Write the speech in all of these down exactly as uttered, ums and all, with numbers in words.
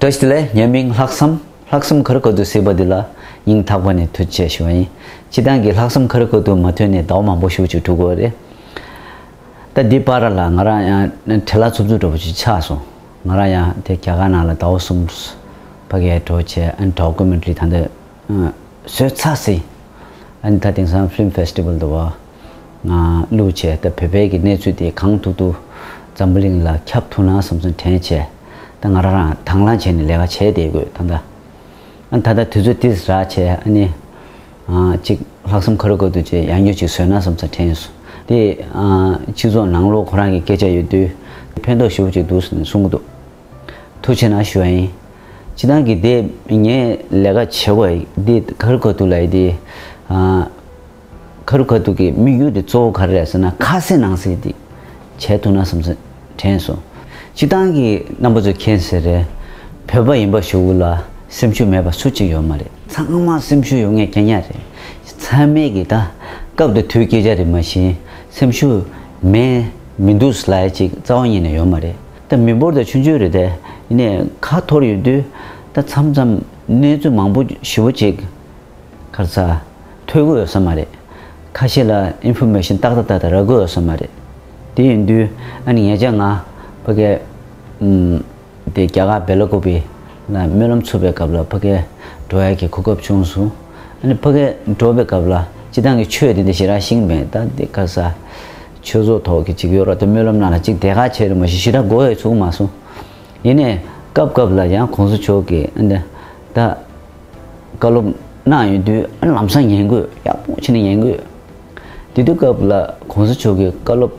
བཀྲ་ཤིས་བདེ་ལེགས། ངའི་མིང་ལྷག་བསམ། ལྷག་བསམ་ཁ་རི་ཁ་ཐུག་ཟེར་བ་འདི་ལ་སྙིང་ཐག་པ་ནས་ཐུགས་རྗེ་ཆེ་ཞུ་བ་ཡིན། སྤྱིར་བཏང་གི་ལྷག་བསམ་ཁ་རི་ཁ་ཐུག་མ་ཐོན་ནས་ཟླ་བ་མང་པོ་ཞེ་པོ་ཅིག་འགྲོ་གི་ཡོད་རེད། ད་འདི་བར་ལ་ང་རང་ཡང་བྲེལ་བ་འཚུབ་འཚུབ་འདྲ་པོ་ཅིག་ཆགས་སོང་། ང་རང་ཡང་དེ་རྒྱ་གར་ནང་ལ་ཟླ་བ་གསུམ་ཕ་གིར་འགྲོ་བྱས། ཨ་ནི་ཌོ་ཀུ་མེན་ཊ་རི་ད་ལྟ་བཟོས་ཚར་ཟིན། ཨ་ནི་ད་དེང་སང་ཕི་ལིམ་ཕེ་སི་ཊི་བལ་འདྲ་པོ་ང་བླུགས་བྱས། ད་བོད་པའི་གི་གནས་ཚུལ་དེ་གང་ཐུབ་ཐུབ་འཛམ་བུ་གླིང་ལ་ཁྱབ་ཐུབ་ན་བསམ་བསམ་དྲན་བྱས། ད་ང་རང་རང་དང་བླངས་བྱས་ནས་ལས་ཀ་བྱས་བསྡད་དགོས་ད་ལྟ། ཨ་ནི་ད་ལྟ་དུས་ཚོད་ཏིས་རག་བྱས། ཨ་ནི་ཨ་གཅིག་ལྷག་བསམ་ཁ་རི་ཁ་ཐུག་བྱས་ཡང་བསྐྱར་ཅིག་བཟོས་ན་བསམ་བསམ་དྲན་སོང་། དེ་ཨ་སྤྱི་ཚོགས་ནང་ལོགས་ཁོ་རང་གི་སྐད་ཆ་ཡོད་དུས་ཕན་ཐོགས་ཞེ་པོ་ཅིག་འདུག་ཟེར་ནས་གསུང་གི་འདུག་ཐུགས་རྗེ་ཆེ་གནང་ཞུ་བ་ཡིན། སྤྱིར་བཏང་གི་དེ་ངས་ལས་ཀ་བྱེད་དགོས་འདི་ཁ་རི་ཁ་ཐུག་ལ་ཡི་དེ། ཨ་ཁ་རི་ཁ་ཐུག་གི་དམིགས་ཡུལ་དེ་གཙོ་བོ་ག་རེ་རེད་ཟེར་ན། ཁ་གསལ་ནང་གསལ་དེ་བྱས་ཐུབ་ན་བསམ་བསམ་དྲན་སོང་། སྤྱིར་བཏང་གི་རྣམ་པ་ཚོ་མཁྱེན་གསལ་རེད། བོད་པ་ཡིན་པ་ཞུ་གུ་ལ་སེམས་ཤུགས་མེད་པ་སུ་གཅིག་ཡོད་མ་རེད། ཚང་མ་སེམས་ཤུགས་ཡོད་མཁན་རྐྱང་རྐྱང་རེད། ཚང་མས་གི་ད་སྐབས་དང་དུས་སྐད་ཆ་རེད་མ་གཞི་སེམས་ཤུགས་མེད་མི་འདུག་ལབ་ཡ་ཅིག་རྩ་བ་ཉིད་ནས་ཡོད་མ་རེད། ད་མི་འབོར་དང་ཆུང་ཆུང་རེད་དེ། ཡིན་ནའི་ཁ་འཐོར་ཡོད་དུས་ད་མཚམས་མཚམས་གནས་ཚུལ་མང་པོ་ཞེ་པོ་ཅིག་ག་རེ་ཟ་ཐོས་ཀྱི་ཡོད་ས་མ་རེད། ཁ་ཤས་ལ་ཨིན་ཕོར་མེ་ཤིན་ཏག་ཏག་ཏག་ཏག་རག་གི་ཡོད་ས་མ་རེད། དེ་ཡིན་དུས་ཨ་ནི་ཉེ་ཆར་ང་ཕ་གིར་ཨམ་དེ་རྒྱ་གར་བེ་ལ་ཀུ་པི་ལ་སྨོན་ལམ་ཚུགས་པའི་སྐབས་ལ་ཕ་གིར་འགྲོ་ཡ་གི་གོ་སྐབས་བྱུང་སོང་། ཨ་ནི་ཕ་གིར་འགྲོ་བའི་སྐབས་ལ་སྤྱིར་བཏང་གི་ཆོས་དེ་འདྲ་ཞེ་དྲག་ཤེས་ཀྱི་མེད། ད་དེ་ག་རེ་ཟ་ཆོས་ཚོགས་ཐོག་གི་ཅིག་ཡོད་ར། ད་སྨོན་ལམ་ནང་ལ་ཅིག་དེ་ག་བྱས་རེད་མ་གཞི་ཞེ་དྲག་གོ་ཡ་ཚུགས་མ་སོང་། ཡིན་ནའི་སྐབས་སྐབས་ལ་ཡང་གོང་ས་མཆོག་གིས་ཨ་ནི་ད་བཀའ་སློབ་གནང་ཡོང་དུས་ཨ་ནི་ལམ་སང་ཉན་དགོས། ཡག་པོ་བྱས་ནས་ཉན་དགོས། དེ་དུས་སྐབས་ལ་གོང་ས་མཆོག་གིས་བཀའ་སློབ་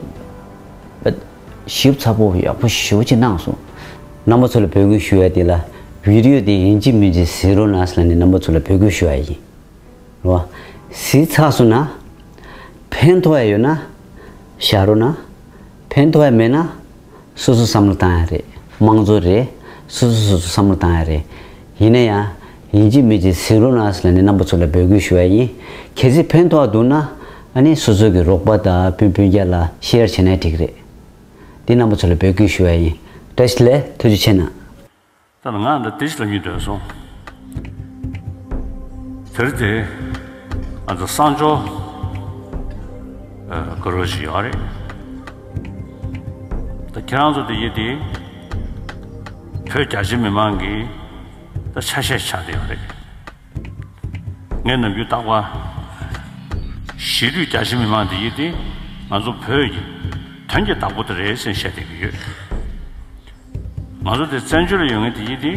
ཞིབ་ཚགས་པོ་ཡག་པོ་ཞེ་པོ་ཅིག་གནང་སོང་། རྣམ་པ་ཚོ་ལ་འབོད་སྐུལ་ཞུ་ཡ་དེ་ལ་བི་ཌི་ཡོ་དེ་ཡིན་གཅིག་མིན་གཅིག་གཟིགས་རོགས་གནང་ཟེར་ནས་རྣམ་པ་ཚོ་ལ་འབོད་སྐུལ་ཞུ་ཡ་ཡིན། རོ། གཟིགས་ཚར་སོང་ན། ཕན་ཐོགས་ཡ་ཡོད་ན། བཞག་རོགས་གནང་། ཕན་ཐོགས་ཡ་མེད་ན། སོ་སོ་བསམ་བློ་བཏང་ཡ་རེད། དམངས་གཙོ་རེད། སོ་སོ་སོ་སོ་བསམ་བློ་བཏང་ཡ་རེད། ཡིན་ན་ཡང་ཡིན་གཅིག་མིན་གཅིག་གཟིགས་རོགས་གནང་ཟེར་ནས་རྣམ་པ་ཚོ་ལ་འབོད་སྐུལ་ཞུ་ཡ་ཡིན། གལ་སྲིད་ཕན་ཐོགས་འདུག་ན་ཨ་ནི་སོ་སོ་གི་རོགས་པ་དང་སྤུན་སྤུན་ཀྱག་ལ་ཤེར་བྱས་ན་འགྲིག་རེད། འདི་རྣམ་པ་ཚོ་ལ་འབོད་སྐུལ་ཞུ་ཡ་ཡིན། བཀྲ་ཤིས་བདེ་ལེགས། ཐུགས་རྗེ་ཆེ་གནང་། ད་ང་འདི་དེ་ཞིག་ལབ་སྙིང་འདོད་སོང་། དེ་རིང་དེ་ང་ཚོ་གསང་སྦྱོར་ཨ་དགའ་རབ་ཅིག་ཡོད་རེད། ད་ཁྱེད་རང་ཚོ་དེ་ཡིན་དེ་བོད་རྒྱ་ཆེ་མི་མང་གི་ད་ཆ་ཤས་ཆགས་བསྡད་ཡོད་རེད། ངས་ནམ་རྒྱུན་རྟག་པར་གཞིས་ལུས་རྒྱ་ཆེ་མི་མང་དེ་ཡིན་དེ་ང་ཚོ་བོད་ཀྱི་དོན་གྱི་བདག་པོ་དེ་རེད་ཟེར་བཤད་བསྡད་ཀྱི་ཡོད། ང་ཚོ་དེ་བཙན་བྱོལ་ལ་ཡོད་མཁན་དེ་ཡིན་དེ།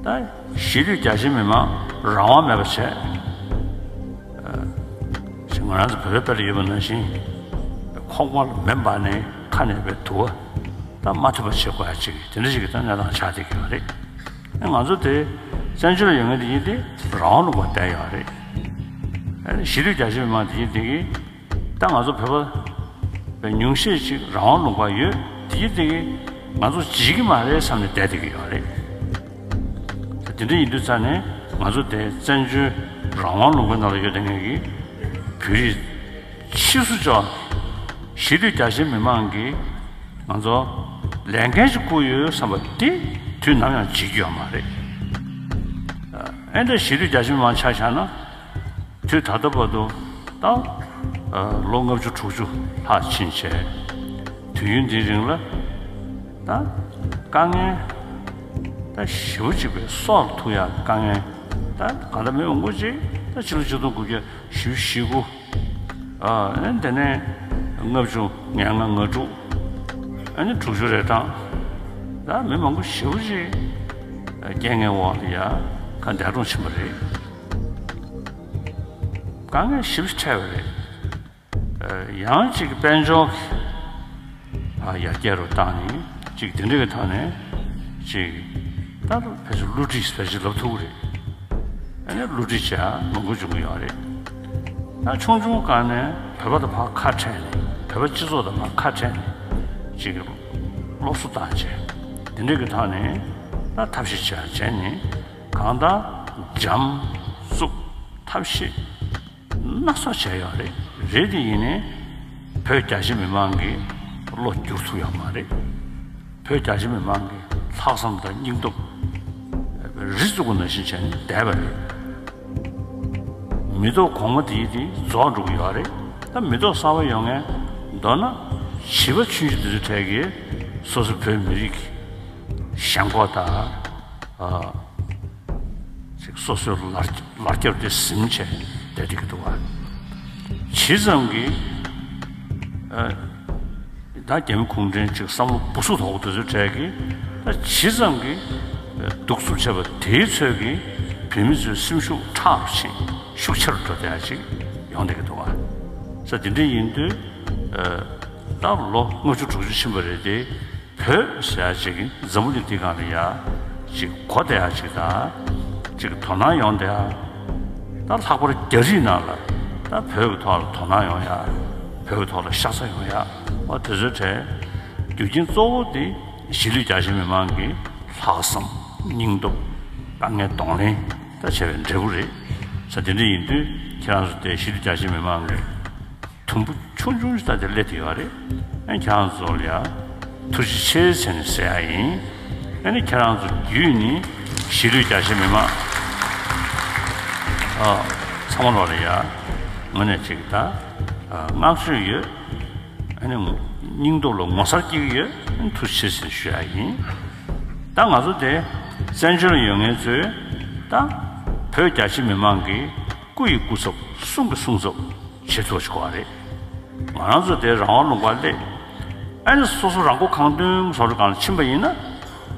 ད་གཞིས་ལུས་རྒྱ་ཆེ་མི་མང་རང་དབང་མེད་པ་བྱས། ཨ་ཅིག་ང་རང་ཚོ་བོད་པའི་དཔེ་ལ་ཡོད་པ་ནང་བཞིན་ཁོག་པ་ལ་མེ་འབར་ནས་ཁ་ནས་པའི་དུ་བ་ད་མ་ཐུབ་པ་བྱེད་དགོས་ཡ་ཅིག་དེ་འདྲ་ཞིག་གི་ད་གནས་སྟངས་ཆགས་བསྡད་ཀྱི་ཡོད་རེད། ཨ་ང་ཚོ་དེ་བཙན་བྱོལ་ལ་ཡོད་མཁན་དེ་ཡིན་དེ་རང་དབང་ལུང་པར་བསྡད་ཡོད་རེད། ཨ་གཞིས་ལུས་རྒྱ་ཆེ་མི་མང་དེ་ཡིན་དེ་གི་ད་ང་ཚོ་བོད་པ་ཉུང་ཤས་ཅིག་རང་དབང་ལུང་པ་ཡོད། དེ་ཡིན་དེ་གི་ང་ཚོ་བརྗེད་ཀྱི་མ་རེད་བསམ་ནས་བསྡད་བསྡད་ཀྱི་ཡོད་རེད། དེ་འདྲ་ཡིན་དུས་ཙང་ནས་ང་ཚོ་དེ་བཙན་བྱོལ་རང་དབང་ལུང་པའི་ནང་ལ་ཡོད་བསྡད་མཁན་གྱི་བོད་རིགས་ཕྱིས་སུ་འབྱོར་གཞིས་ལུས་རྒྱ་ཆེ་མི་མང་གིས་ང་ཚོ་ལས་འགན་ཞིག་བསྐུར་ཡོད་བསམ་པ་དེ་དུས་ནམ་ཡང་བརྗེད་རྒྱུ་ཡོད་མ་རེད། ཨ་ནི་གཞིས་ལུས་རྒྱ་ཆེ་མི་མང་ཆ་བཞག་ན། དུས་ད་ལྟ་བར་དུ་ད་ལོ་ལྔ་བཅུ་དྲུག་ཅུ་ལྷག་ཕྱིན་བྱས། དུས་ཡུན་འདིའི་རིང་ལ་ད་དཀའ་ངལ་ད་ཞེ་པོ་ཅིག་པའི་སྲོག་ལ་ཐུག་ཡག་དཀའ་ངལ་ད་གང་ལྟར་མི་མང་པོ་ཅིག་ད་ཕྱི་ལོ་ཆིག་སྟོང་དགུ་བརྒྱ་བཞི་བཅུ་ཞེ་དགུ། ཨ་ནི་དེ་ནས་ལྔ་བཅུ་ང་ལྔ་ང་དྲུག་ཨ་ནི་དྲུག་ཅུ་རེ་གྲངས་ད་མི་མང་པོ་ཞེ་པོ་ཅིག་རྐྱེན་ངན་འོག་ལ་ཡ་ག་འདས་གྲོངས་ཕྱིན་པ་རེད། དཀའ་ངལ་ཞེ་པོ་ཅིག་འཕྲད་པ་རེད། ཡང་ཅིག་དཔལ་འབྱོར་གྱི་ཡར་རྒྱས་རུ་བཏང་ནས་ཅིག་དེ་འདྲ་གི་ཐོག་ནས་ཅིག་ད་ཕལ་ཆེར་བསླུ་བྲིད་ཕལ་ཆེར་ལབ་ཐུབ་ཀྱི་རེད། ཨ་ནི་བསླུ་བྲིད་བྱས་མང་པོ་བྱུང་གི་ཡོད་རེད། ད་ཆུང་ཆུང་སྒང་ནས་བོད་པ་དང་ཕར་ཁ་བྲལ་ནས་བོད་པ་སྤྱི་ཚོགས་དང་ཕར་ཁ་བྲལ་ནས་ཅིག་སློབ་གསོ་བཏང་བྱས་དེ་འདྲ་གི་ཐོག་ནས་ད་ཐབས་ཤེས་བྱས་བྱས་ནས་གང་ལྟར་འཇམ་རྩུབ་ཐབས་ཤེས་སྣ་ཚོགས་བྱས་ཡོད་རེད། རེད་དེ་ཡིན་ནའི་བོད་རྒྱ་ཆེ་མི་མང་གི་བློ་བསྒྱུར་ཐུབ་ཡོད་མ་རེད། བོད་རྒྱ་ཆེ་མི་མང་གི་ ལྷག་བསམ་དང་སྙིང་སྟོབས་རི་བཙུགས་པ་ནང་བཞིན་བྱས་ནས་བསྡད་པ་རེད། མི་ཐོག་གོང་མ་དེའི་དེ་རྫོགས་འགྲོ་གི་ཡོད་རེད། ད་མི་ཐོག་གསར་པ་ཡོང་མཁན་མདོར་ན་བྱིས་པ་ཆུང་ཆུང་དེ་ཚོའི་གྲས་ཀྱིས་སོ་སོ་བོད་མི་རིགས་ཀྱི་ཞེན་ཁོག་དང་། ཨ། ཅིག་སོ་སོའི་ལར་ལར་རྒྱབ་དེ་ཟིན་བྱས་བསྡད་བསྡད་ཀྱི་འདུག་བ། ཇི་ཙམ་གྱིས་ཨ། ད་རྒྱ་མི་གུང་ཁྲན་ཅིག་བསམ་བློ་སྦུ་སུ་དོག་དེ་ཚོའི་གྲས་ཀྱིས་ད་ཇི་ཙམ་གྱིས་ཨ། གདུག་རྩུབ་བྱས་པ་དེའི་ཚོད་ཀྱིས་བོད་མི་ཚོའི་སེམས་ཤུགས་ཁྲག་རུ་ཕྱིན་ཤུགས་ཆེ་རུ་འགྲོ་བསྡད་ཡ་ཅིག་ཡོང་བསྡད་ཀྱི་འདུག་བ། ས་དེ་འདྲ་ཡིན་དུས་ཨ། ད་ལོ་ལྔ་བཅུ་དྲུག་ཅུ་ཕྱིན་པ་རེད་དེ། བོད་ཟེར་ཡ་ཅིག་འཛམ་བུ་གླིང་འདི་སྒང་ལ་ཡ་ཅིག་གོ་བསྡད་ཡ་ཅིག་དང་། ཅིག་དོ་སྣང་ཡོང་བསྡད་ཡ། ད་ལྷག་པར་རྒྱ་རིགས་ནང་ལ་ད་བོད་ཀྱི་ཐོག་ལ་དོ་སྣང་ཡོང་ཡ། བོད་ཀྱི་ཐོག་ལ་ཤ་ཚ་ཡོང་ཡ། འོ་དེ་ཚོའི་གྲས་རྒྱུ་རྐྱེན་གཙོ་བོ་དེ་གཞིས་ལུས་རྒྱ་ཆེ་མི་མང་གི་ལྷག་བསམ་སྙིང་སྟོབས་དཀའ་ངལ་གདོང་ལེན་ད་བྱས་པའི་འབྲས་བུ་རེད། ས་དེ་འདྲ་ཡིན་དུས་ཁྱེད་རང་ཚོ་དེ་གཞིས་ལུས་རྒྱ་ཆེ་མི་མང་གི་དུམ་བུ་ཆུང་ཆུང་ཞིག་ད་དེ་སླེབས་བསྡད་ཡོད་རེད། ཨ་ནི་ཁྱེད་རང་ཚོ་ལ་ཡ་ཐུགས་རྗེ་ཆེ་ཟེར་ནས་ཟེར་ཡ་ཡིན། ཨ་ནི་ཁྱེད་རང་ཚོ་བརྒྱུད་ནས་གཞིས་ལུས་རྒྱ་ཆེ་མི་མང་ཨ་ཚང་མ་ལོག་ལ་ཡ་ངོས་ནས་ཅིག་ད་ཨ་བསྔགས་བརྗོད་ཡོད། ཨ་ནི་སྙིང་སྟོབས་ལ་ངོ་མཚར་སྐྱེ་གི་ཡོད། ཨ་ནི་ཐུགས་རྗེ་ཆེ་ཟེར་ཞུ་ཡ་ཡིན། ད་ང་ཚོ་དེ་བཙན་བྱོལ་ལ་ཡོད་མཁན་ཚོས་ད་བོད་རྒྱ་ཆེ་མི་མང་གི་སྐུ་ཡི་སྐུ་ཚབ་གསུང་གི་གསུང་ཚབ་བྱེད་ཐུབ་པ་ཞིག་དགོས་པ་རེད། ང་རང་ཚོ་དེ་རང་དབང་ལུང་པར་སླེབས། ཨ་ནི་སོ་སོ་རང་མགོ་གང་ཐོན་བཟོ་འདྲ་སྒང་ལ་ཕྱིན་པ་ཡིན་ན་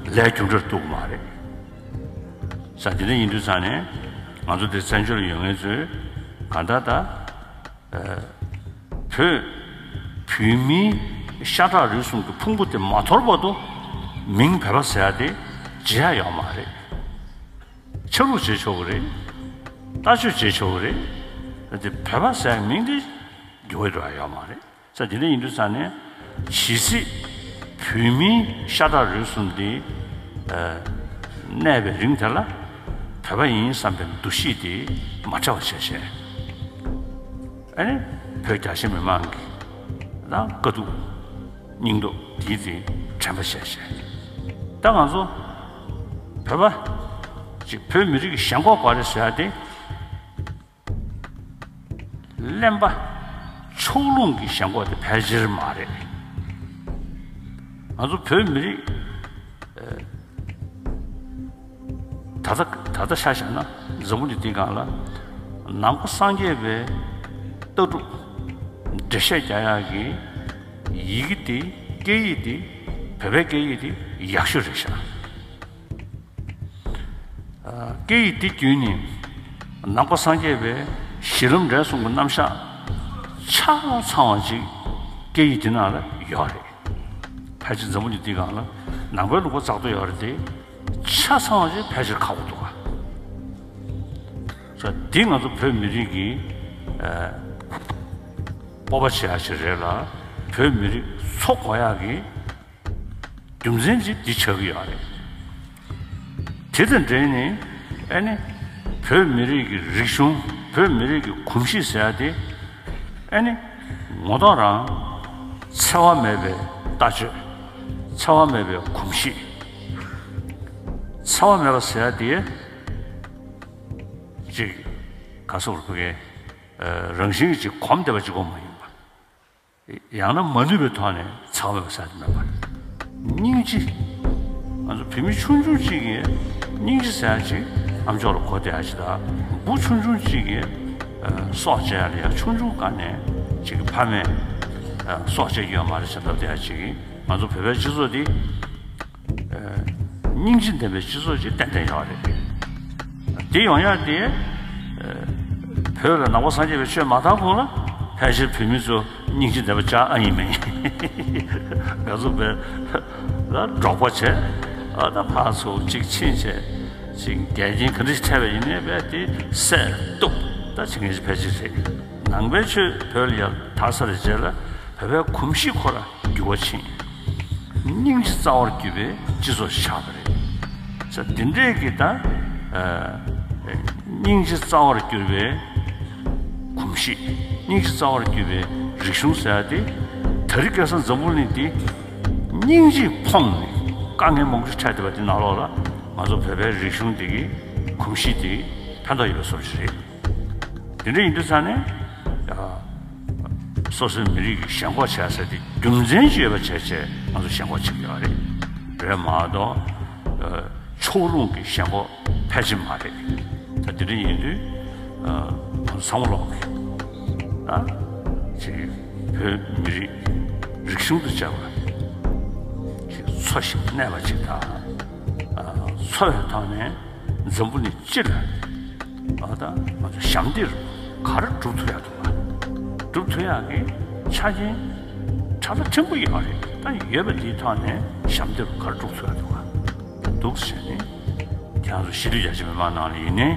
ལས་རྒྱུ་འབྲས་ཐོབ་ཀྱི་མ་རེད། ས་དེ་འདྲ་ཡིན་དུས་ཙང་ནས་ང་ཚོ་དེ་བཙན་བྱོལ་ལ་ཡོད་མཁན་ཚོས་གང་ལྟར་ད་ཨ་བོད་བོད་མིའི་ཤ་ཁྲག་རུས་གསུམ་གྱི་ཕུང་པོ་དེ་མ་དོར་བར་དུ་མིང་བོད་པ་ཟེར་ཡ་དེ་བརྗེད་ཡ་ཡོད་མ་རེད། ཆ་ལུགས་བརྗེད་ཆོག་གི་རེད། ལྟ་སྤྱོད་བརྗེད་ཆོག་གི་རེད། ད་དེ་བོད་པ་ཟེར་ཡ་མིང་དེ་འགྱུར་བ་འགྲོ་ཡ་ཡོད་མ་རེད། ས་དེ་འདྲ་ཡིན་དུས་ཙང་ནས་ཇི་སྲིད་བོད་མིའི་ཤ་ཁྲག་རུས་གསུམ་དེ་ཨ་གནས་པའི་རིང་དེ་ལ་བོད་པ་ཡིན་བསམ་པའི་འདུ་ཤེས་དེ་མ་བྲལ་བ་བྱས་བྱས། ཨ་ནི་བོད་རྒྱ་ཆེ་མི་མང་གི་ད་དཀའ་སྡུག་སྙིང་སྟོབས་དེའི་དེ་དྲན་པ་བྱས་བྱས། ད་ང་ཚོ་བོད་པ་ཅིག་བོད་མི་རིགས་ཀྱི་ཞེན་ཁོག་ག་རེ་ཟེར་ཡ་དེ། གླེན་པ་ཕྱོགས་ལྷུང་གི་ཞེན་ཁོག་དེ་ཕལ་ཆེར་མ་རེད། ང་ཚོ་བོད་མི་རིགས་ཨ་ད་ལྟ་ད་ལྟ་ཆ་བཞག་ན་འཛམ་བུ་གླིང་འདིའི་སྒང་ལ་ནང་པ་སངས་རྒྱས་པའི་ལྟ་གྲུབ་འགྲེལ་བཤད་རྒྱག་ཡག་གི་ཡི་གེ་དེ་སྐད་ཡིག་དེ་བོད་པའི་སྐད་ཡིག་དེ་ཡག་ཤོས་རེད་ཤག་སྐད་ཡིག་འདི་བརྒྱུད་ནས་ནང་པ་སངས་རྒྱས་པའི་གཞི་ལམ་འབྲས་གསུམ་གྱི་རྣམ་གཞག་ཆ་ཚང་བ་ཅིག་སྐད་ཡིག་འདི་ནང་ལ་ཡོད་རེད། ཕལ་ཆེར་འཛམ་བུ་གླིང་འདིའི་སྒང་ལ་ནང་པའི་ལུང་པ་བཙག་འདོད་ཡོད་རེད་དེ། ཆ་ཚང་བ་ཅིག་ཕལ་ཆེར་ཁག་པོ་འདུག་ག་ས་འདི་ང་ཚོ་བོད་མི་རིགས་ཀྱི་ཨ་སྤོབས་པ་བྱེད་ཡག་ཅིག་རེད་ལ། བོད་མི་རིགས་འཚོ་དགོས་ཡག་གི་རྒྱུ་མཚན་ཅིག་འདི་ཆགས་ཀྱི་ཡོད་རེད། དེ་དང་འབྲེལ་ནས་ཨ་ནི་བོད་མི་རིགས་ཀྱི་རིག་གཞུང་། བོད་མི་རིགས་ཀྱི་གོམས་གཤིས་ཟེར་ཡ་དེ་ཨ་ནི་ངོ་ཐོག་རང་འཚེ་བ་མེད་པའི་ལྟ་སྤྱོད། འཚེ་བ་མེད་པའི་གོམས་གཤིས། འཚེ་བ་མེད་པ་ཟེར་ཡ་དེ་ཅིག་ག་སོགས་རུ་ཕ་གའི་རང་བཞིན་གྱིས་ཅིག་གོམས་བསྡད་པ་ཅིག་པོ་མ་ཡིན་པ། ཡང་ན་མ་ནུས་པའི་ཐོག་ནས་ཚང་མས་ཟེར་དེ་མེད་པར། སྙིང་རྗེ། ང་ཚོ་བུད་མེད་ཆུང་ཆུང་གཅིག་གིས་སྙིང་རྗེ་ཟེར་ཡ་ཅིག་ཨ་མཆོག་ལ་གོ་བསྡད་ཡ་ཅིག་དང་། བུ་ཆུང་ཆུང་གཅིག་གིས་ཨ་སྲོག་བཅད་ཡ་ལ་ཡ་ཆུང་ཆུང་སྒང་ནས་ཅིག་གི་ཕ་མས་ཨ་སྲོག་བཅད་ཀྱི་ཡོད་མ་རེད་ཟེར་ལབ་བསྡད་ཡ་ཅིག་གིས། ང་ཚོ་བོད་པའི་སྤྱི་ཚོགས་འདི་ཨ་སྙིང་རྗེ་ལྡན་པའི་སྤྱི་ཚོགས་ཅིག་ཏན་ཏན་ཡོད་རེད། དེ་ཡོང་ཡ་དེ་ཨ་བོད་ལ་ནང་པ་སངས་རྒྱས་པའི་ཆོས་མ་དར་གོང་ལ་ཕལ་ཆེར་བོད་མི་ཚོ་སྙིང་རྗེ་ལྡན་པ་ཅག་ཨ་ཡིན་མིན། ང་ཚོ་བོད་ལ་འབྲོག་པ་བྱས། ཨ་ད་ཕར་ཚུར་གཅིག་ཕྱིན་བྱས། ཅིག་འགལ་རྐྱེན་ག་འདྲ་ཞིག་འཕྲད་པ་ཡིན་ནའི་རྦད་དེ་བསད་གཏུབ་ད་བྱེད་མཁན་ཞིག་ཕལ་ཆེར་རེད། ནང་པའི་ཆོས་བོད་ལ་ཡར་དར་ཚར་བའི་རྗེས་ལ་བོད་པའི་གོམས་གཤིས་ཁོ་ར་འགྱུར་བ་ཕྱིན། སྙིང་རྗེ་རྩ་བར་གྱུར་པའི་སྤྱི་ཚོགས་ཤིག་ཆགས་པ་རེད། ས་འདི་འདྲས་ཀྱི་ད་ཨ་སྙིང་རྗེ་རྩ་བར་གྱུར་པའི་གོམས་གཤིས། སྙིང་རྗེ་རྩ་བར་གྱུར་པའི་རིག་གཞུང་ཟེར་ཡ་དེ་དེ་རིང་ཁ་སང་འཛམ་བུ་གླིང་འདི་སྙིང་རྗེས་ཕོངས་ནས་ དཀའ་ངལ་མང་པོ་ཞིག་འཕྲད་བསྡད་པ་དེ་ནང་ལོགས་ལ་ང་ཚོ་བོད་པའི་རིག་གཞུང་དེ་གི་གོམས་གཤིས་དེ་ཕན་ཐོགས་ཡོད་པའི་བཟོ་འདྲ་ཞིག་རེད། དེ་འདྲ་ཡིན་དུས་ཙང་ནས་སོ་སོའི་མི་རིགས་ཀྱི་ཞེན་ཁོག་བྱས་ཟེར་དེ་རྒྱུ་མཚན་ཅིག་ཡོད་པ་བྱས་བྱས་ང་ཚོ་ཞེན་ཁོག་བྱེད་ཀྱི་ཡོད་རེད། རེད་མ་གཏོགས་ཕྱོགས་ལྷུང་གི་ཞེན་ཁོག་ཕལ་ཆེར་མ་རེད། ད་དེ་འདྲ་ཡིན་དུས་ང་ཚོ་ཚང་མ་ལོག་གི་ད་ཅིག་བོད་མི་རིགས་རིག་གཞུང་དང་བཅས་པ་ཅིག་འཚོ་ཞིང་གནས་པ་ཅིག་དང་། འཚོ་བའི་ཐོག་ནས་འཛམ་བུ་གླིང་སྤྱི་ལ་ཨ་ད་ང་ཚོ་ཞབས་འདེགས་ག་རེ་སྒྲུབ་ཐུབ་ཡག་འདུག་ག་སྒྲུབ་ཐུབ་ཡག་གི་ཆ་རྐྱེན་ཕྲ་ལ་ཕྲན་བུ་ཡོད་རེད། ད་ཡོད་པ་དེའི་ཐོག་ནས་ཞབས་འདེགས་ག་རེ་སྒྲུབ་ཐུབ་ཡག་འདུག་ག་འདུག་ཟེར་ནས་ཁྱེད་རང་ཚོ་གཞིས་ལུས་རྒྱ་ཆེ་མི་མང་ནང་ལ་ཡིན་ནའི།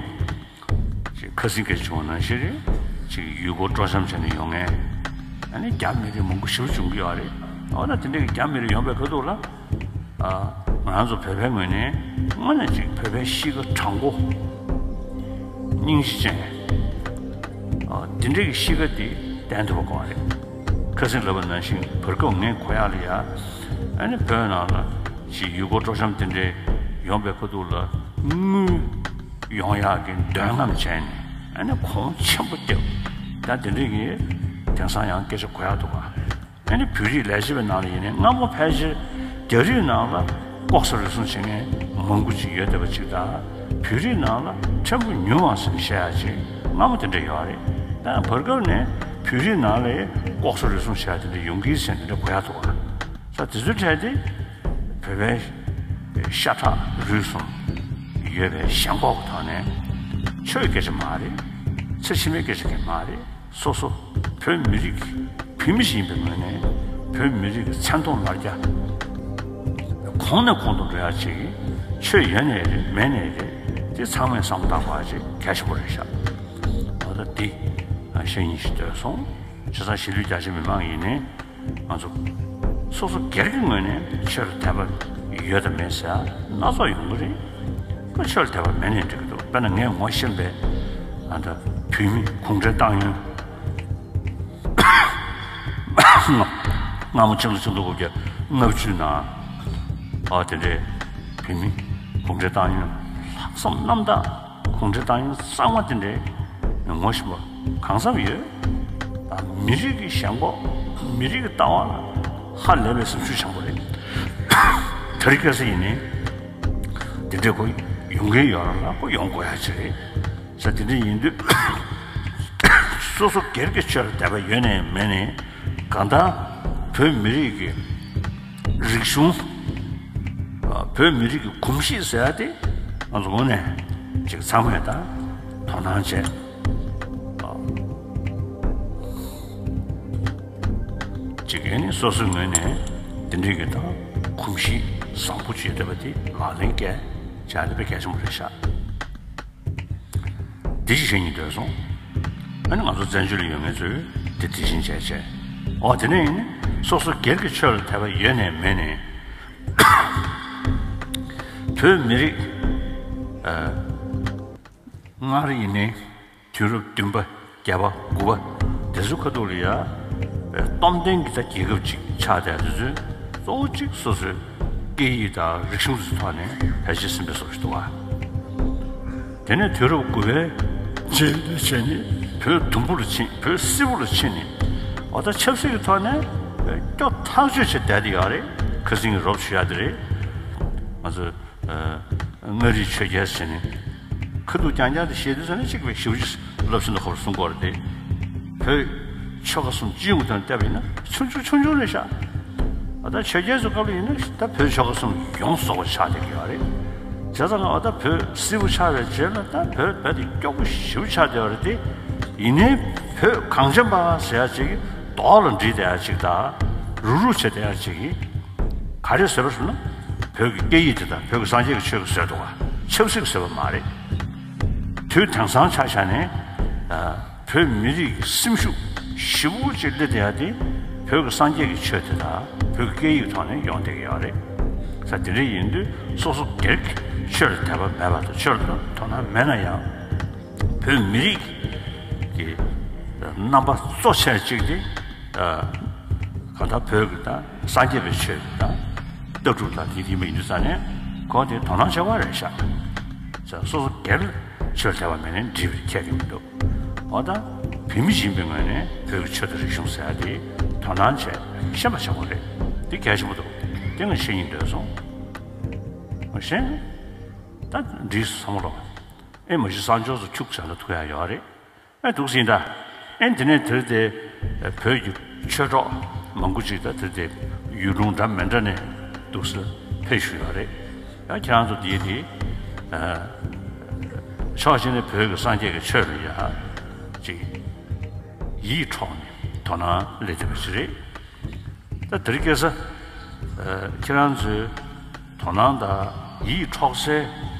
ཅིག་ཁ་སང་སྐད་ཆ་བྱུང་བ་ནང་བཞིན་རེད། ཅིག་ཡུལ་སྐོར་སྤྲོ་འཆམ་བྱས་ནས་ཡོང་མཁན་ཨ་ནི་རྒྱ་མི་རིགས་མང་པོ་ཞེ་པོ་བྱུང་གི་ཡོད་རེད། འོ་ན་དེ་འདྲའི་རྒྱ་མི་རིགས་ཡོང་པའི་ཁ་ཐུག་ལ་ང་རང་ཚོ་བོད་པའི་ངོས་ནས་དངོས་གནས་ཅིག་བོད་པའི་གཤིས་ཀ་དྲང་པོ་སྙིང་རྗེ་ཅན་འདི་འདྲའི་གི་གཤིས་ཀ་འདི་བསྟན་ཐུབ་པ་དགོས་རེད། ཁ་སང་ལབ་པ་ནང་བཞིན་བར་སྐབས་ངས་གོ་ཡག་ལ་ཡ་ཨ་ནི་བོད་ནང་ལ་ཅིག་ཡུལ་སྐོར་སྤྲོ་འཆམ་དེ་འདྲའི་ཡོང་པའི་ཁ་ཐུག་ལ་དངུལ། ཡོང་ཡག་གི་འདོད་རྔམ་བྱས་ནས་ཨ་ནི་གོང་ཆེན་པོ་བརྒྱབ། ད་དེ་འདྲ་གི་དེང་སང་ཡང་སྐད་ཆ་གོ་ཡག་འདུག་ག་ཨ་ནི་བོད་རིགས་ལས་བྱེད་པའི་ནང་ལ་ཡིན་ནའི་སྔ་མོ་ཕལ་ཆེར་རྒྱ་རིགས་ནང་ལ་ལྐོག་ཟ་རུལ་སུངས་བྱེད་མཁན་མང་པོ་ཅིག་ཡོད་བསྡད་པ་ཅིག་དང་། བོད་རིགས་ནང་ལ་ཕྲན་བུ་ཉུང་བ་ཟེར་ནས་བཤད་ཡག་ཅིག་སྔ་མོ་དེ་འདྲ་ཡོད་རེད། ད་བར་སྐབས་ནས་བོད་རིགས་ནང་ལ་ལྐོག་ཟ་རུལ་སུངས་བྱེད་ཡག་དེ་འདྲ་ཡོང་གི་ཟེར་ནས་དེ་འདྲ་གོ་ཡག་འདུག་ག་ས་དེ་ཚོའི་གྲས་དེ། བོད་པའི་ཤ་ཁྲག་རུས་གསུམ་ཡོད་པའི་ཞེན་ཁོག་གི་ཐོག་ནས་ཆོས་སྐད་ཆ་མ་རེད། ཚེ་ཕྱི་མའི་སྐད་ཆ་གང་ཡང་མ་རེད། སོ་སོ་བོད་མི་རིགས་ཀྱི་བོད་མི་ཞིག་ཡིན་པའི་ངོས་ནས་བོད་མི་རིགས་ཀྱི་མཚན་མཐོང་ལར་རྒྱ་གོང་ནས་གོང་དུ་འགྲོ་ཡག་ཅིག་ཆོས་ཡོད་ནའི་རེད་མེད་ནའི་རེད། དེ་ཚང་མས་བསམ་བློ་བཏང་དགོས་ཡག་ཅིག་གལ་ཆེན་པོ་རེད་ཤག་འོ་ད་འདི་བཤད་སྙིང་ཞིག་འདོད་སོང་། བྱས་ཙང་གཞིས་ལུས་རྒྱ་ཆེ་མི་མང་ཡིན་ནའི། ང་ཚོ་སོ་སོ་སྒེར་གྱི་ངོས་ནས་ཆོས་ལ་དད་པ་ཡོད་དང་མེད་ཟེར་ཡ་སྣ་ཚོགས་ཡོང་གི་རེད། ཁོ་ཆོས་ལ་དད་པ་མེད་ནའི་འགྲིག་གི་འདུག་དཔེར་ན་ངས་ངོ་ཤེས་པའི་ཨ་ད་བོད་མི་གུང་ཁྲན་ཏང་ཡོན་སྔ་མོ་ཕྱི་ལོ་ཆིག་སྟོང་དགུ་བརྒྱ་ལྔ་བཅུ་ནང་ཨ་དེ་འདྲའི་བོད་མི་གུང་ཁྲན་ཏང་ཡོན་ལྷག་བསམ་རྣམ་དག་གུང་ཁྲན་ཏང་ཡོན་གཙང་མ་དེ་འདྲའི་ངོ་ཤེས་པ་གང་འཚམ་ཡོད། ད་མི་རིགས་ཀྱི་ཞེན་ཁོག་མི་རིགས་ཀྱི་ལྟ་བ་ལ་ཧ་ལས་པའི་སེམས་ཤུགས་བྱུང་བ་རེད། དེ་རིང་ཁ་སང་ཡིན་ནའི་དེ་འདྲའི་ཁོ་ཡོང་གི་ཡོད་ར་ལ་ཁོ་ཡོང་དགོས་ཡག་ཅིག་རེད། ས་དེ་འདྲ་ཡིན་དུས་སོ་སོ་སྒེར་གྱི་ཆོས་ལ་དད་པ་ཡོད་ནའི་མེད་ནའི་གང་ལྟར་བོད་མི་རིགས་ཀྱི་རིག་གཞུང་ཨ་བོད་མི་རིགས་ཀྱི་གོམས་གཤིས་ཟེར་ཡ་དེ་ང་ཚོ་དངོས་གནས་ཅིག་ཚང་མས་ད་དོ་སྣང་བྱས། ཨ་ཅིག་ཨ་ནི་སོ་སོའི་ངོས་ནས་དེ་འདྲའི་གི་ད་གོམས་གཤིས་བཟང་པོ་ཅིག་ཡོད་བསྡད་པ་དེ་ལག་ལེན་བཀལ་བྱས་ཡ་དེ་དཔེ་གལ་ཆེན་པོ་རེད་ཤག་འདི་ཞིག་བཤད་སྙིང་འདོད་སོང་། ཨ་ནི་ང་ཚོ་བཙན་བྱོལ་ལ་ཡོད་མཁན་ཚོས་དེ་དེ་བཞིན་བྱས་བྱས། འོ་དེ་ནས་ཡིན་ནི་སོ་སོ་སྒེར་གྱི་ཆོས་ལ་དད་པ་ཡོད་ནའི་མེད་ནའི། བོད་མི་རིགས་ཨ་སྔར་ཡིན་ནའི་དུས་རབས་བདུན་པ་བརྒྱད་པ་དགུ་པ་དེ་ཚོ་ཁ་ཐུག་ལ་ཡ་སྟོབས་ལྡན་གྱི་ད་རྒྱལ་ཁབ་ཅིག་ཆགས་བསྡད་དེ་ཚོས་གཙོ་བོ་གཅིག་སོ་སོའི་སྐད་ཡིག་དང་རིག་གཞུང་དེ་ཚོའི་ཐོག་ནས་ཕལ་ཆེར་ཟིན་པའི་བཟོ་ཞིག་འདུག་ག་དེ་ནས་དུས་རབས་དགུ་པའི་རྗེས་ལ་བྱས་ནས་བོད་དུམ་བུ་ལ་ཕྱིན། བོད་སིལ་བུ་ལ་ཕྱིན་ནས་འོ་ད་ཆབ་སྲིད་ཀྱི་ཐོག་ནས་སྐྱོ་ཐག་ཆོད་བྱས་བསྡད་དེ་ཡོད་རེད། ཁ་སང་གི་རོབ་ཞུ་ཡ་དེ་རེད། ང་ཚོ་མངའ་རིས་ཆོས་རྒྱལ་ཟེར་ནས་ཁ་ཐུག་རྐྱང་རྐྱང་དེ་བཤད་དུས་ཙ་ན་གཅིག་པའི་ཞེ་པོ་ཅིག་རླབས་ཆེན་དུ་ཁོ་རང་གསུང་གི་ཡོད་རེད་དེ། བོད་ཆོལ་ཁ་གསུམ་སྤྱི་ཡོངས་དང་བལྟས་པ་ཡིན་ན་ཆུང་ཆུང་ཆུང་ཆུང་རེད་ཤག་ཨ་ད་ཆོས་རྒྱལ་ཚོའི་སྐབས་ལ་ཡིན་ན་ད་བོད་ཆོལ་ཁ་གསུམ་ཡོངས་རྫོགས་པ་ཆགས་བསྡད་ཀྱི་ཡོད་རེད། བྱས་ཙང་ཨ་ད་བོད་སིལ་བུ་ཆགས་པའི་རྗེས་ལ་ད་བོད་རྦད་དེ་སྐྱོ་པོ་ཞེ་པོ་ཆགས་བསྡད་ཡོད་རེད་དེ། ཡིན་ནའི་བོད་གངས་ཅན་པ་ཟེར་ཡ་ཅིག་གི་རྡོག་ལ་འགྲིལ་བསྡད་ཡ་ཅིག་དང་རུག་རུག་བྱས་བསྡད་ཡ་ཅིག་གི་ག་རེ་བཟོས་པ་ཟེར་ན། བོད་ཀྱི་སྐད་ཡིག་དེ་དང་བོད་ཀྱི་སངས་རྒྱས་ཀྱི་ཆོས་ཀྱིས་བཟོས་འདུག་ག་ཆབ་སྲིད་ཀྱིས་བཟོས་པ་མ་རེད། དུས་དེང་སང་ཆ་བཞག་ནས་ཨ་བོད་མི་རིགས་ཀྱི་སེམས་ཤུགས་ཞེ་པོ་ཅིག་སླེབས་བསྡད་ཡ་དེ་བོད་ཀྱི་སངས་རྒྱས་ཀྱི་ཆོས་དེ་དང་བོད་ཀྱི་སྐད་ཡིག་ཐོག་ནས་ཡོང་བསྡད་ཀྱི་ཡོད་རེད། ས་དེ་འདྲ་ཡིན་དུས་སོ་སོ་སྒེར་གྱི་ཆོས་ལ་དད་པ་མེད་པ་དང་ཆོས་ལ་དོ་སྣང་མེད་ན་ཡང་། བོད་མི་རིགས་ཀྱི་རྣམ་པ་གཙོ་ཆེ་གཅིག་དེ་གང་ལྟར་བོད་ཀྱི་དང་སངས་རྒྱས་པའི་ཆོས་ཀྱི་དང་ ལྟ་གྲུབ་དང་དེ་དེ་མ་ཡིན་དུས་ཙང་ནས་ཁོང་དེ་དོ་སྣང་བྱེད་པ་རེད་ཤག་ཙང་སོ་སོ་སྒེར་ཆོས་བྱ་བ་མེད་ནས་འགྲིག་པའི་ཁྱད་ཀྱི་མི་འདུག་འོ་ད་བོད་མི་ཡིན་པའི་ངོས་ནས་བོད་ཀྱི་ཆོས་དང་རིག་གཞུང་ཟེར་ཡ་དེ་དོ་སྣང་བྱས་ཤེས་པ་བྱེད་དགོས་རེད། དེ་གལ་ཆེན་པོ་འདུག་དེ་ངས་ཤེས་སྙིང་འདོད་སོང་། མ་ཤེས་ན་ད་འགྲིག་སོང་བསམ་བློ། ཨེ་མ་གཞི་གསང་སྤྱོད་སུ་ཁྱུག་ཙམ་ལ་ཐུག་ཡ་ཡོད་རེད། ཨེ་འདུག་སེ་ཡིན་ད། ཨེ་དེ་ནས་དེར་དེ་བོད་ཀྱི་ཆོས་གྲོགས་མང་པོ་ཅིག་ད་དེར་དེ་ཡུལ་ལུང་འདྲ་མི་འདྲ་ནས་འདུག་སེ་ཕེབས་བཞུགས་ཡོད་རེད། ཡང་ཁྱེད་རང་ཚོ་དེའི་དེ་ཕྱོགས་གཅིག་ནས་བོད་ཀྱི་སངས་རྒྱས་ཀྱི་ཆོས་ལ་ཡ་ཅིག་ཡིད་འཕྲོག་ནས་དོ་སྣང་སླེབས་བསྡད་པ་ཞིག་རེད། ད་དེ་རིང་ཁ་སང་ཁྱེད་རང་ཚོའི་དོ་སྣང་དང་ཡིད་འཕྲོག་སའི་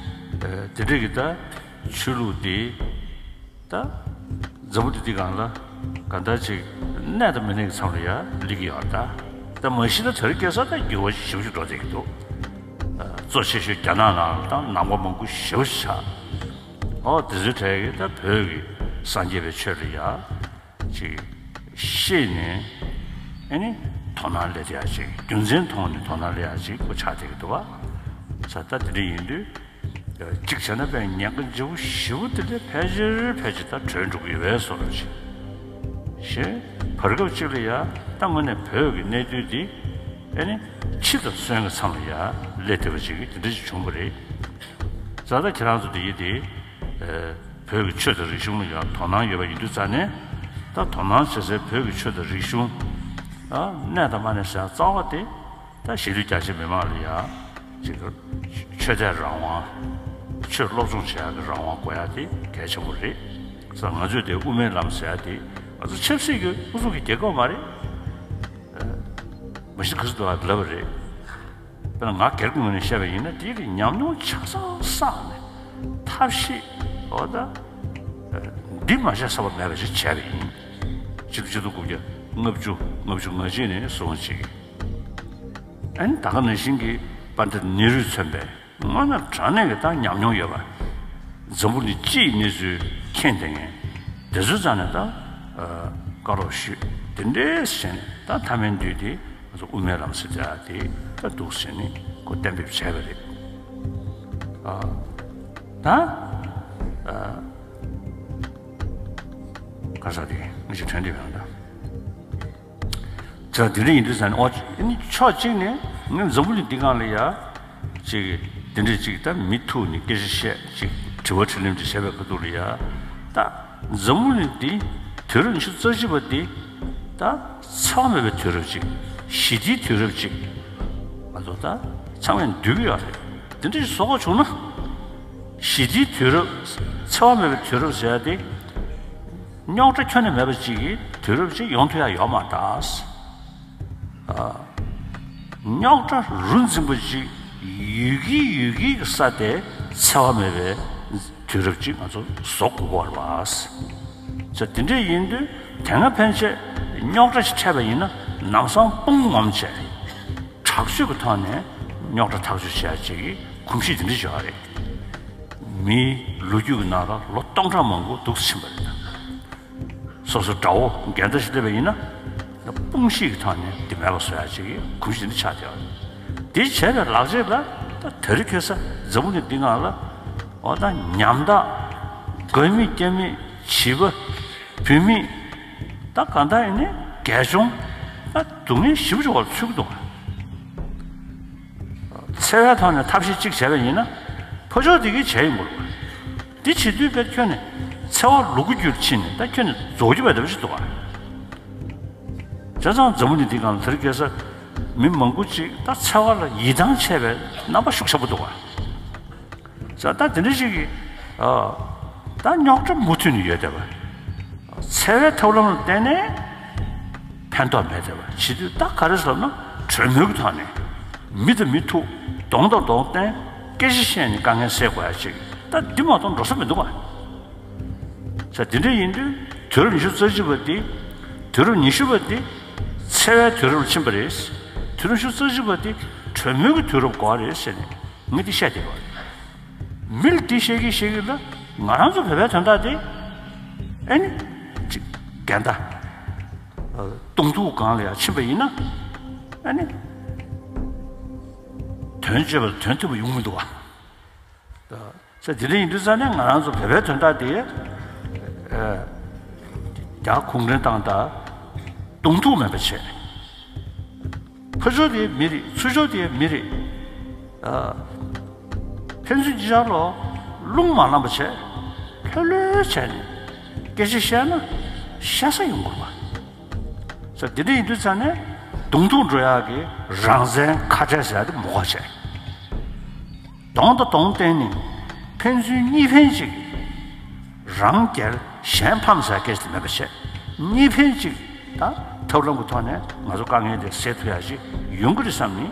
དེ་འདྲ་གི་ད་ཆོས་ལུགས་དེ་ད་འཛམ་བུ་གླིང་འདི་སྒང་ལ་གང་ལྟར་ཅིག་གནས་དང་མི་གནས་ཀྱི་མཚམས་ལ་ཡ་སླེབས་ཀྱི་ཡོད་རེད་ད། ད་མ་གཞི་ད་དེ་རིང་ཁ་སང་ད་འགྱུར་བ་ཞེ་པོ་ཅིག་འགྲོ་བསྡད་ཀྱི་འདུག་གཙོ་ཆེ་ཤོས་རྒྱ་ནག་ནང་ལ་ད་ནང་པ་མང་པོ་ཞེ་པོ་ཅིག་ཆགས། ཨོ་དེ་ཚོའི་གྲས་ཀྱིས་ད་བོད་ཀྱི་སངས་རྒྱས་པའི་ཆོས་ལ་ཡ་ཅིག་ཤེས་ནས་ཨ་ནི་དོ་སྣང་སླེབས་ཡ་ཅིག་རྒྱུ་མཚན་མཐོང་ནས་དོ་སྣང་སླེབས་ཡ་ཅིག་ཁོ་ཆགས་བསྡད་ཀྱི་འདུག་བ། ས་ད་དེ་འདྲ་ཡིན་དུས་གཅིག་བྱས་ན་དཔེ་ཉེན་ཁ་ལྗིད་པོ་ཞེ་པོ་དེ་འདྲ་ཕལ་ཆེར་ཕལ་ཆེར་ད་གྲོལ་འགྲོ་གི་ཡོད་པའི་བཟོ་འདྲ་ཅིག་ཞེས་བར་སྐབས་གཅིག་ལ་ཡ་ད་དངོས་གནས་བོད་ཀྱི་གནས་དུས་འདི་ཨ་ནི་འཆི་དང་གསོན་གྱི་མཚམས་ལ་ཡ་སླེབས་བསྡད་པ་ཅིག་དེ་འདྲ་ཅིག་བྱུང་བ་རེད། ས་ད་ཁྱེད་རང་ཚོ་དེ་ཡིན་དེ། བོད་ཀྱི་ཆོས་དང་རིག་གཞུང་ལ་ཡང་དོ་སྣང་ཡོད་པ་ཡིན་དུས་ཙང་ནས་ད་དོ་སྣང་བྱེད་སའི་བོད་ཀྱི་ཆོས་དང་རིག་གཞུང་ཨ་གནས་དང་མ་གནས་ཟེར་ཡ་རྩ་བ་དེ་ད་གཞིས་ལུས་རྒྱ་ཆེ་མི་མང་ལ་ཡང་ཅིག་ཆོས་དད་རང་དབང་། ཆོས་སློབ་སྦྱོང་བྱེད་ཡག་གི་རང་དབང་དགོས་ཡག་དེ་གལ་ཆེན་པོ་རེད། ས་ང་ཚོས་དེ་དབུ་མའི་ལམ་ཟེར་ཡག་དེ་ང་ཚོ་ཆབ་སྲིད་ཀྱི་ཨུ་ཚུགས་ཀྱི་རྒྱལ་ཁབ་མ་རེད། མ་གཞི་ག་ཚོད་འདུག་ལབ་པ་རེད། དཔེར་ན་ང་སྒེར་གྱི་ངོས་ནས་བཤད་པ་ཡིན་ན་དེའི་གི་ཉམས་མྱོང་ཆ་ཚང་བསགས་ནས་ཐབས་ཤེས་འོ་ད་འདི་མ་བྱས་ས་པ་མེད་པ་ཞིག་བྱས་པ་ཡིན། ཆིག་སྟོང་དགུ་བརྒྱ་ལྔ་བཅུ་ལྔ་བཅུ་ང་གཅིག་ནས་བཟུང་བྱས། ཨ་ནི་ད་ག་ནང་བཞིན་གྱི་དཔལ་ལྡན་ནེ་རུས་མཚོན་པའི་དངོས་གནས་དྲང་གནས་ཀྱི་ད་ཉམས་མྱོང་ཡོད་པ། འཛམ་བུ་གླིང་སྤྱི་ཡི་གནས་ཚུལ་མཁྱེན་བསྡད་མཁན་དེ་ཚོའི་རྩ་ནས་ད་བཀའ་སློབ་ཞུས་དེ་འདྲའི་བྱས་ནས་ད་མཐའ་མའི་དུས་དེ་ང་ཚོ་དབུ་མའི་ལམ་ཟེར་བྱ་དེ་ད་འདུག་ཟེར་ནས་ཁོ་གཏན་འབེབས་བྱས་པ་རེད། ཨ་ད་ཨ་ག་ས་དེ་ངས་ཅིག་དྲན་བསྡད་ཡོང་ད། ད་དེ་འདྲ་ཡིན་དུས་ཙང་ནས་ཨོ་ནི་ཕྱོགས་གཅིག་ནས་ངས་འཛམ་བུ་གླིང་འདི་སྒང་ལ་ཡ་ཅིག་དེ་འདྲ་ཅིག་ད་མི་ཐུག་ནས་སྐད་ཆ་བཤད་ཅིག་དྲི་བ་དྲིས་ལན་ཅིག་བྱས་པའི་ཁ་ཐུག་ལ་ཡ་ད་འཛམ་བུ་གླིང་འདི་དུས་རབས་ཉི་ཤུ་རྩ་གཅིག་པ་འདི་ད་འཚེ་བ་མེད་པའི་དུས་རབས་ཅིག་ཞི་བདེའི་དུས་རབས་ཅིག་ང་ཚོ་ད་ཚང་མས་འདོད་ཀྱི་ཡོད་རེད། དེ་འདྲ་ཞིག་བཟོ་དགོས་བྱུང་ན་ཞི་བདེའི་དུས་རབས་འཚེ་བ་མེད་པའི་དུས་རབས་ཟེར་ཡ་དེ། རྙོག་དྲ་ཁྱོན་ནས་མེད་པ་ཅིག་གི་དུས་རབས་ཅིག་ཡོང་ཐུབ་ཡ་ཡོད་མ་རེད། ཨ། རྙོག་དྲ་རུ་འཛིན་པ་ཅིག་ཡོད་ཀྱི་ཡོད་ཀྱི་ས་དེ་འཚེ་བ་མེད་པའི་དུས་རབས་ཅིག་ང་ཚོ་བཟོ་དགོས་ཀྱི་ཡོད་རེད་པ། ཙང་དེ་འདྲ་ཡིན་དུས་དེ་སྔ་ཕན་ཆད་རྙོག་དྲ་ཞིག་འཕྲད་པ་ཡིན་ན་ལམ་སང་དཔུང་ངོམ་བྱས། དྲག་སྤྱོད་ཀྱི་ཐོག་ནས་རྙོག་དྲ་ཐག་གཅོད་བྱེད་ཡ་ཅིག་གི་གོམས་གཤིས་དེ་འདྲ་ཅིག་ཡོད་རེད། མིའི་ལོ་རྒྱུས་ཀྱི་ནང་ལ་ལོ་སྟོང་ཕྲག་མང་པོ་འདུག་ཕྱིན་པ་རེད། སོ་སོ་དགྲ་བོ་འགལ་ཟླ་ཞིག་སླེབས་པ་ཡིན་ན་དཔུང་ཤེད་ཀྱི་ཐོག་ནས་དེ་མེད་པ་བཟོ་ཡ་ཅིག་གི་གོམས་གཤིས་དེ་འདྲ་ཆགས་བསྡད་ཡོད་རེད། དེ་བྱས་པའི་ལག་རྗེས་ལ་ད་དེ་རིང་ཁ་སང་འཛམ་བུ་གླིང་འདི་སྒང་ལ་འོ་ད་ཉམ་ཐག་དགོས་མེད་རྐྱེན་མེད་བྱིས་པ། བུད་མེད། ད་གང་ལྟར་ཡིན་ནའི་རྒས་གཅོང་། ད་སྡུག་བསྔལ་ཞེ་པོ་ཅིག་འོག་ལ་ཚུད་ཀྱི་འདུག་ག་འཚེ་བའི་ཐོག་ནས་ཐབས་ཤེས་གཅིག་བྱས་པ་ཡིན་ན་ཕོ་ཕྱོགས་དེ་གིས་བྱས་ཡོང་གི་རེད། འདི་བྱེད་དུས་དཔེར་ཁྱོན་ནས་འཚེ་བ་ལུ་གུ་རྒྱུད་ཕྱིན་ནས་ད་ཁྱོན་ནས་རྫོགས་རྒྱུ་བས་འདྲ་པོ་ཞིག་འདུག་ག་བྱས་ཙང་འཛམ་བུ་གླིང་འདི་སྒང་ལ་དེ་རིང་ཁ་སང་མི་མང་པོ་ཅིག་ད་འཚེ་བ་ལ་ཡིད་ཐང་ཆད་པའི་རྣམ་པ་ཤུགས་ཆེན་པོ་འདུག་ག་ས་ད་དེ་འདྲ་ཞིག་གིས་ཨ་ད་རྙོག་དྲ་མུ་མཐུད་ནས་ཡོད་བསྡད་པ། འཚེ་བའི་ཐབས་ལམ་ལ་བརྟེན་ནས་ཕན་ཐོགས་མེད་བསྡད་པ་བྱེད་དུས་ད་ག་རེ་ཟེར་ན་གྲོས་མོལ་གྱི་ཐོག་ནས་མི་དང་མི་ཐུག་གདོང་དང་གདོང་བསྟན་སྐད་ཆ་བཤད་ནས་དཀའ་ངལ་སེལ་དགོས་ཡ་ཅིག་ད་འདི་མ་གཏོགས་འགྲོ་ས་མི་འདུག་ག་ས་དེ་འདྲ་ཡིན་དུས་དུས་རབས་ཉི་ཤུ་རྩ་གཅིག་པ་འདི་དུས་རབས་ཉི་ཤུ་པ་འདི་འཚེ་བའི་དུས་རབས་ལ་ཕྱིན་པ་རེད། དུས་རབས་ཉི་ཤུ་རྩ་གཅིག་པ་འདི་གྲོས་མོལ་གྱི་དུས་རབས་དགོས་པ་རེད་ཟེར་ནས། ངས་འདི་བཤད་བསྡད་པ་རེད། མི་ལ་འདི་བཤད་ཀྱིན་བཤད་ཀྱིན་ལ་ང་རང་ཚོ་བོད་པའི་དོན་དག་དེ་ཨ་ནི་ཅིག་འགལ་ཟླ་གདོང་ཐུག་སྒང་ལ་ཡང་ཕྱིན་པ་ཡིན་ན་ཨ་ནི་ དོན་བྱེད་པ་དོན་ཐུབ་པ་ཡོང་མི་འདུག་བ། ས་དེ་འདྲ་ཡིན་དུས་ཙང་ནས་ང་རང་ཚོ་བོད་པའི་དོན་དག་དེ་རྒྱ་གུང་ཁྲན་ཏང་དང་གདོང་ཐུག་མེད་པ་བྱས། ཕར་ཕྱོགས་དེ་མི་རེད། ཚུར་ཕྱོགས་དེ་མི་རེད། ཕན་ཚུན་གཅིག་ཆར་ལ་རླུང་མ་ལངས་པ་བྱས། ལྷོད་ལྷོད་བྱས་ནས་སྐད་ཆ་བཤད་ན་བཤད་ས་ཡོང་དགོས་པ། ས་དེ་འདྲ་ཡིན་དུས་ཙང་ནས་གདོང་ཐུག་འགྲོ་ཡག་གི་རང་བཙན་ཁ་བྲལ་ཟེར་ཡག་དེ་མི་དགོས་པ་བྱས། གདོང་དང་གདོང་བསྟན་ནས་ཕན་ཚུན་གཉིས་ཕན་གཅིག་རང་རྒྱལ་གཞན་ཕམ་ཟེར་སྐད་ཆ་དེ་མེད་པ་བྱས། གཉིས་ཕན་གཅིག་ད་ཐབས་ལམ་གྱི་ཐོག་ནས་ང་ཚོ་དཀའ་ངལ་དེ་སེལ་ཐུབ་ཡག་ཅིག་ཡོང་གི་རེད་བསམ་ནས་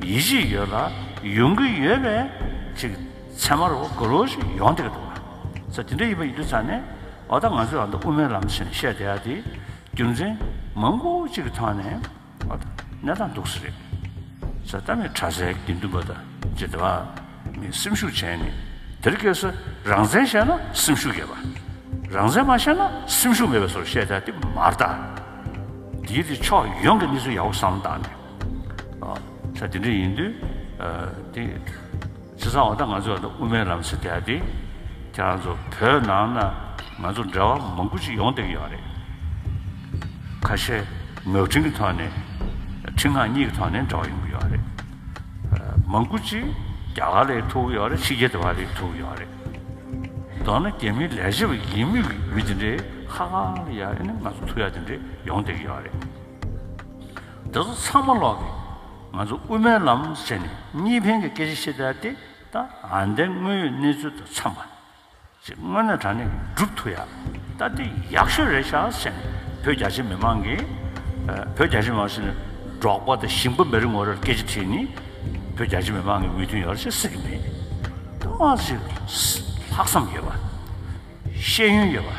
ཡིད་ཆེས་ཡོད་ལ་ཡོང་གི་ཡོད་པའི་ཅིག་ཚད་མ་རུ་གུ་རུ་ཞིག་ཡོང་བསྡད་ཀྱི་འདུག་བ། ས་དེ་འདྲ་ཡིན་པ་ཡིན་དུས་ཙང་ནས་འོ་ད་ང་ཚོས་ཨ་ད་དབུ་མའི་ལམ་ཟེར་ནས་བཤད་བསྡད་ཡག་དེ་རྒྱུ་མཚན་མང་པོ་ཅིག་གི་ཐོག་ནས། ཨ་ད་གནས་སྟངས་འདུག་ས་རེད། ས་ད་མི་གྲྭ་སའི་དགེ་འདུན་པ་དང་ཇི་ལྟ་བ་མི་སེམས་ཤུགས་བྱས་ནས་དེར་སྐྱེས་ས་རང་བཙན་བཤད་ན་སེམས་ཤུགས་ཡོད་པ། རང་བཙན་མ་བཤད་ན་སེམས་ཤུགས་མེད་པའི་བཟོ་བཤད་ད་དེ་མ་རེད་ད། དེའི་དེ་ཕྱོགས་ཡོངས་ཀྱི་གནས་ཚུལ་ཡག་པོ་བསམ་བློ་བཏང་ནས། ཨ་ས་དེ་འདྲ་ཡིན་དུས་ཨ་དེ། བྱས་ཙང་འོ་ད་ང་ཚོས་ད་དབུ་མའི་ལམ་ཟེར་དེ་ཨ་དེ་ཁྱེད་རང་ཚོ་བོད་ནང་ན་ང་ཚོ་འབྲེལ་བ་མང་པོ་ཅིག་ཡོང་བསྡད་ཀྱི་ཡོད་རེད། ཁ་ཤས་ངག་འཕྲིན་གྱི་ཐོག་ནས་འཕྲིན་ངག་གཉིས་ཀྱི་ཐོག་ནས་འབྲེལ་བ་ཡོང་གི་ཡོད་རེད། མང་པོ་ཅིག་རྒྱ་གར་ལ་ཐུག་གི་ཡོད་རེད། ཕྱི་རྒྱལ་དེ་བ་ལ་ཐུག་གི་ཡོད་རེད། མདོར་ན་རྒྱ་མིའི་ལས་བྱེད་པ་ཡིན་མི་མི་དེ་འདྲའི་ཁ་ཁ་ལ་ཡ་ཨེ་ནི་ང་ཚོ་ཐུག་ཡ་དེ་འདྲའི་ཡོང་བསྡད་ཀྱི་ཡོད་རེད། དེ་ཚོ་ཚང་མ་ལོག་གི་ང་ཚོ་དབུ་མའི་ལམ་ཟེར་ནས་གཉིས་ཕན་གྱི་སྐད་ཆ་བཤད་ཡ་དེ། ད་ཨ་འདའི་དངོས་ཡོད་གནས་ཚུལ་དང་འཚམས་པ་ཅིག་དངོས་གནས་དྲང་གནས་སྒྲུབ་ཐུབ་ཡ། ད་དེ་ཡག་ཤོས་རེད་ཤག་ཟེར་ནས་བོད་རྒྱ་ཆེ་མི་མང་གིས་ཨ་བོད་རྒྱ་ཆེ་མི་མང་ཟེར་ནས་འབྲོག་པ་དང་ཞིང་པ་མི་རེ་ངོ་རེར་སྐད་ཆ་དྲིས་ནས་བོད་རྒྱ་ཆེ་མི་མང་གི་མོས་མཐུན་ཡོད་རེད་ཅེས་ཟེར་གྱི་མེད། ད་མ་ཞིག་ལྷག་བསམ་ཡོད་པ། ཤེས་ཡོན་ཡོད་པ།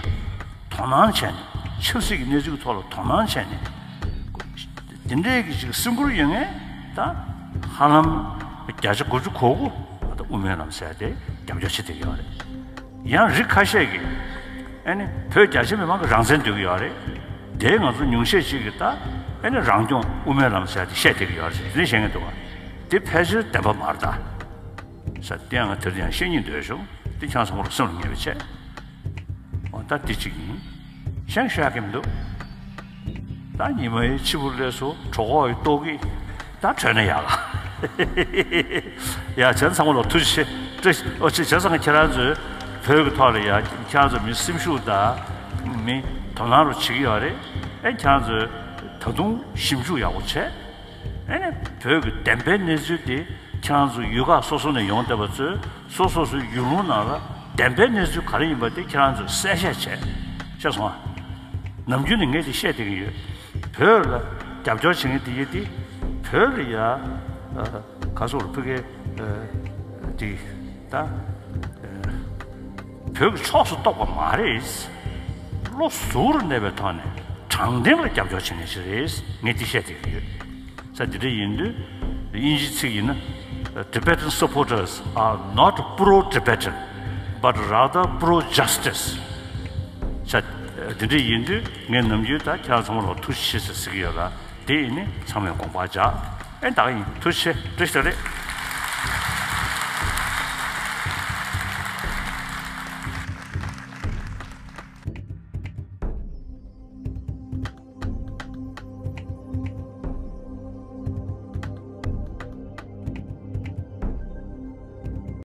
དོ་སྣང་བྱས་ནས་ཆབ་སྲིད་ཀྱི་གནས་ཚུལ་གྱི་ཐོག་ལ་དོ་སྣང་བྱས་ནས། དེ་འདྲའི་གི་ཅིག་སེམས་ཁུར་ཡོད་མཁན་ད་ཧ་ལམ་བརྒྱ་ཆ་དགུ་བཅུ་གོ་དགུ་ད་དབུ་མའི་ལམ་ཟེར་དེ་རྒྱབ་སྐྱོར་བྱེད་བསྡད་ཡོད་རེད། ཡང་རིགས་ཁ་ཤས་ཀྱིས་ཨ་ནི་བོད་རྒྱ་ཆེ་མི་མང་གི་རང་བཙན་འདོད་ཀྱི་ཡོད་རེད། དེ་ང་ཚོ་ཉུང་ཤས་ཅིག་གིས་ད་ཨ་ནི་རང་སྐྱོང་དབུ་མའི་ལམ་ཟེར་དེ་བཤད་བསྡད་ཀྱི་ཡོད་རེད། དེ་འདྲ་བཤད་མཁན་འདུག་ག་དེ་ཕལ་ཆེར་བདེན་པ་མ་རེད་ད། ས་དེ་ཡང་དེར་ཡང་བཤད་སྙིང་འདོད་བྱུང་། དེ་ཆང་ཚང་མ་ལ་སེམས་ལ་ངེས་པ་བྱས། འོ་ད་དེ་གཅིག་ཡིན། གཞན་ཤོད་ཡག་གི་མི་འདུག་ད་ཉི་མ་ཡི་ཕྱི་པོ་ལས་སུ་གྲོད་ཁོག་ཡི་ལྟོགས་ཀྱི་ད་བྲོས་ན་ཡག་ལ། ཡ་བྱས་ཚང་མ་ལ་ཐུགས་རྗེ་ཆེ། ཨོ་ཅི་བྱས་ཙང་ཁྱེད་རང་ཚོས་བོད་ཀྱི་ཐོག་ལ་ཡ་ཁྱེད་རང་ཚོ་མི་སེམས་ཤུགས་དང་མི་དོ་སྣང་རུ་བྱེད་ཀྱི་ཡོད་རེད། ཨེ་ཁྱེད་རང་ཚོས་ད་དུང་ཞིབ་འཇུག་ཡག་པོ་བྱས། ཨེ་ནས་བོད་ཀྱི་བདེན་པའི་གནས་ཚུལ་དེ་ཁྱེད་རང་ཚོ་ཡུལ་ཁག་སོ་སོ་ནས་ཡོང་བསྡད་པ་ཚོས་སོ་སོ་སོའི་ཡུལ་ལུང་ནང་ལ་བདེན་པའི་གནས་ཚུལ་ག་རེ་ཡིན་པ་དེ་ཁྱེད་རང་ཚོས་གསལ་བཤད་བྱས། ཤེས་སོང་ཨ། ནམ་རྒྱུན་ནས་ངས་དེ་བཤད་བསྡད་ཀྱི་ཡོད། བོད་ལ་རྒྱབ་སྐྱོར་བྱེད་མཁན་དེ་ཡིན་དེ་བོད་ལ་ཡ་ག་སོགས་ལ་ཕུ་གེ་དེ་ད་བོད་ཀྱི་ཕྱོགས་སུ་གཏོགས་པ་མ་རེད། བློ་གཟུ་བོར་གནས་པའི་ཐོག་ནས་དྲང་བདེན་ལ་རྒྱབ་སྐྱོར་བྱེད་མཁན་ཞིག་རེད། ངས་དེ་བཤད་བསྡད་ཀྱི་ཡོད། ས་དེ་འདྲ་ཡིན་དུས་དབྱིན་ཇིའི་ཚིག་ཡིན་ན་Tibetan supporters are not pro-Tibetan but rather pro-justice. ས་དེ་འདྲ་ཡིན་དུས་ངས་ནམ་རྒྱུན་ད་ཁྱེད་རང་ཚང་མ་ལ་ཐུགས་རྗེ་ཆེ་ཟེར་ཟེར་གྱི་ཡོད་ལ། དེ་ཡིན་ནི་ཚང་མས་དགོངས་པ་འཇགས། ཨེ་ད་ག་ཡིན། ཐུགས་རྗེ་ཆེ། བཀྲ་ཤིས་བདེ་ལེགས།